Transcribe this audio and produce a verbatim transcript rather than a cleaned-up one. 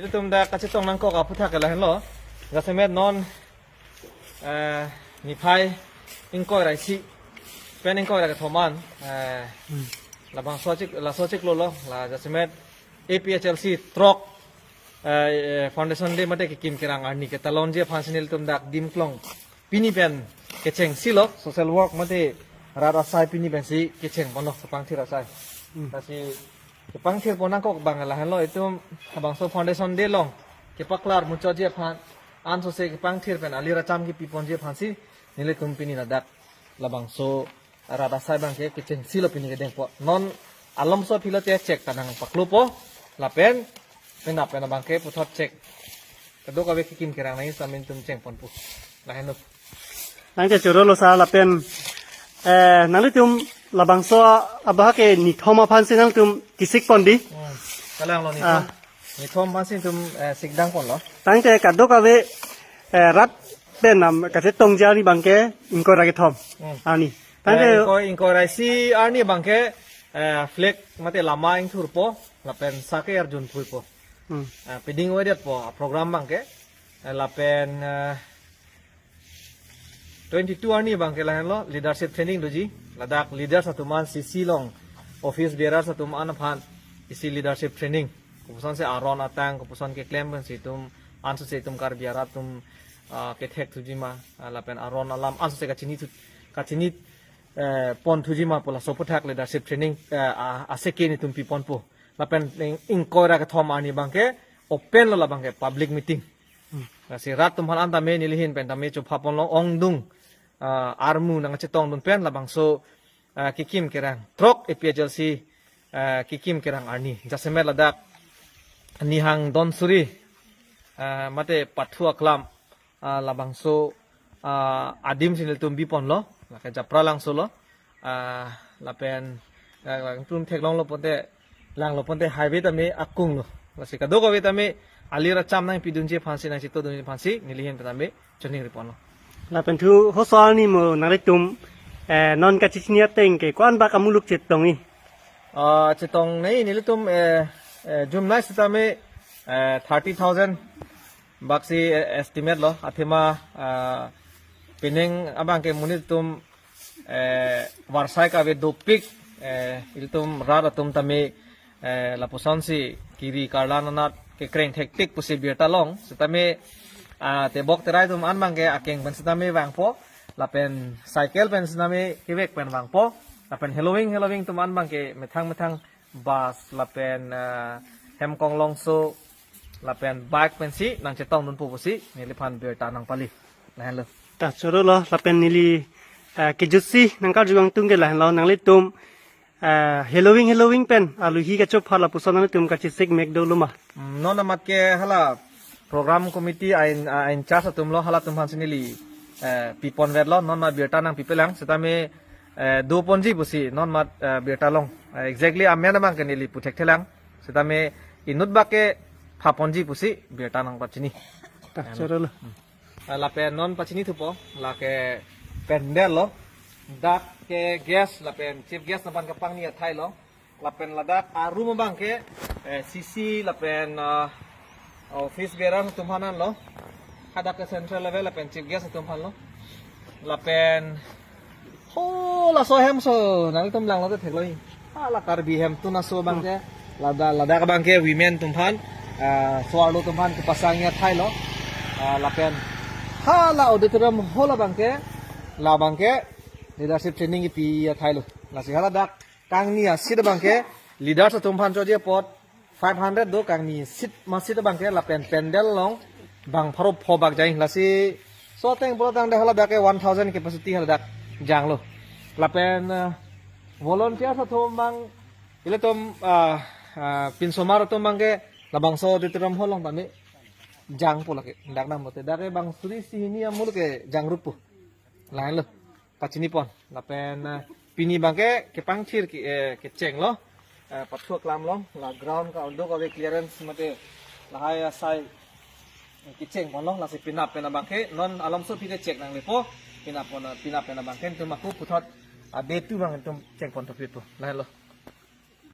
Itum dak kachetong nangkok aphuthak ke lahenlo. Jasemet non, eh, niphai ingkoi ra isi pen ingkoi ra kethom an, eh, labangso chik, laso chiklo lo, la jasemet A P H L C throk, eh, eh, Foundation Day mate kekim kerang arni ketalonji aphansi nelitum dak Dimklong pini pen kechengsi lo, social work mate rat asai pini pensi kecheng ponlo, kepangthir asai. Hmm. Lasi kepangthir pon nangkok abang lahenlo, itum labangso Foundation Day along kepaklar muchotji aphan, ansose kepangthir pen alir acham kepi ponji aphansi nelitum pini ladak labangso rat asai abangke kechengsi lo pini kedengpo. Non alomso aphi lote chek ta nangpaklopo, lapen penap pen abangke puthot chek, kadokave kekim kerang nangji sitame nelitum cheng ponpo. Lahenlo. Nangke choro lo sir, lapen, eh, nanglitum labangso abahak ke nithom aphansi nanglitum kesik pon di. Hmm. Kalang lo nithom. Ah. Nithom aphansi itum, eh, sikdang ponlo. Tangte kadokave, eh, rat pen nam kachetongji arni abangke ingkoi ra kethom. Hmm. Arni. Tangte, eh, ingkoi, ingkoi ra isi arni abangke, eh, flag mate lama ingthurpo, lapen sake arjun puipo. Hmm. Eh, peding oedetpo, program abangke. Eh, lapen, eh, twenty-two arni abangke lahenlo, leadership training doji. Ladak leaders atum an C C along, office bearers atum an aphan isi leadership training. Kopuson si aron atang, kopuson keklem pensi itum, ansose itum Karbi arat atum, ah, kethek thuji ma, ah, lapen aron alam ansose kachini thu, kachini, eh, pon thuji ma pu laso aphuthak leadership training, eh, a, aseke nelitum pi ponpo. Lapen ing, ingkoi ra kethom arni abangke open lo, labangke public meeting. Hmm. Lasi rat atum aphan an tame neli ahin pen tame chopha ponlo, ongdung, ah, armu nangchetongdun pen labangso, ah, kekim kerang throk A P H L C, ah, kekim kerang arni. Jasemet ladak Nihang Donsuri, ah, mate Pathu Aklam, ah, labangso, ah, adim si nelitum bi ponlo, lake Japralangso lo, ah, lapen, ah, latum theklonglo ponte, langlo ponte highway tame akung lo. Lasi kadokave tame alir acham nangpidunji aphansi, nangchetongdunji aphansi neli ahin pen tame choningri ponlo. Lapen thu hoso arni mo nanglitum, eh, non kachechini ateng ke ko-an bak amuluk chetongji? Ah, chetong nangji nelitum, eh, eh, jumnai sitame, eh, thirty thousand baksi, eh, estimate lo, athema, ah, penang abangke monit atum, eh, varsai kave dopik, eh, ilitum rat atum tame, eh, lapusonsi kiri karlan anat kekreng thektik pusi birta long, sitame, ah, tebok terai atum an abangke akeng pen sitame vangpo, lapen cycle pen sitame kevek pen vangpo, lapen heloving heloving atum an abangke methang methang bus lapen, ah, hem konglongso lapen bike pensi nangchetongdunpo pusi neliphan birta nangpali. Lahenlo. Ta choro lo, lapen neli, ah, kejutsi nangkarju angtung ke lahenlo, nanglitum, ah, heloving heloving pen aluhi kachopha lapuson nanglitum kachesik mek dolo ma? Hmm, non amat ke hala program committee a in, a in charge atum lo, halatum aphansi neli, eh, pi ponvetlo, non ma birta nangpipelang, sitame, eh, do ponji pusi non mat, eh, birta long. Eh, exactly amen abangke neli pu thekthelang. Sitame inut bak ke pha ponji pusi birta nangpachini. Ta, choro lo. Hmm. Eh, lapen non pachini thupo, lake pandal lo. Dak ke guest, lapen chief guest nangpan kapangni athai lo. Lapen ladak arum abangke, eh, C C lapen, ah, office bearer atum aphan lo. Hadak ke central level lapen chief guest atum aphan lo. Lapen ho laso ahemso nanglitum langlo te theklongji. Hala Karbi ahemtun aso abangke, lada, ladak abangke women atum aphan, ah, so-arlo atum aphan kepasangji athai lo. Ah, lapen hala auditorium hall abangke, labangke leadership training kepi athai lo. Lasi haladak kangni asit abangke leaders atum aphan choji apot five hundred do, kangni asit masit abangke, lapen pandal along bang pharo pho bak jai, lasi so ateng pulo tangte haladak ke one thousand capacity haladak janglo. Lapen, eh, volunteers atum abang, ilitum, ah, ah, pinsomar atum abangke labangso auditorium hall along tame jangpo lake, dak nam bote. Dak ke bang suri isi hini amul ke jangruppo. Lahenlo. Pachini pon. Lapen, eh, pini abangke kepangthir ke, eh, kecheng lo. Eh, Pathu Aklam along, la ground ka undo kave clearance mate lahai asai kecheng ponlo, lasi penap pen abangke non alomso aphi te chek nanglepo, penap pon, penap pen abangke nelitum ako puthot, ah, date two abang nelitum cheng pon thopitpo. Lahenlo.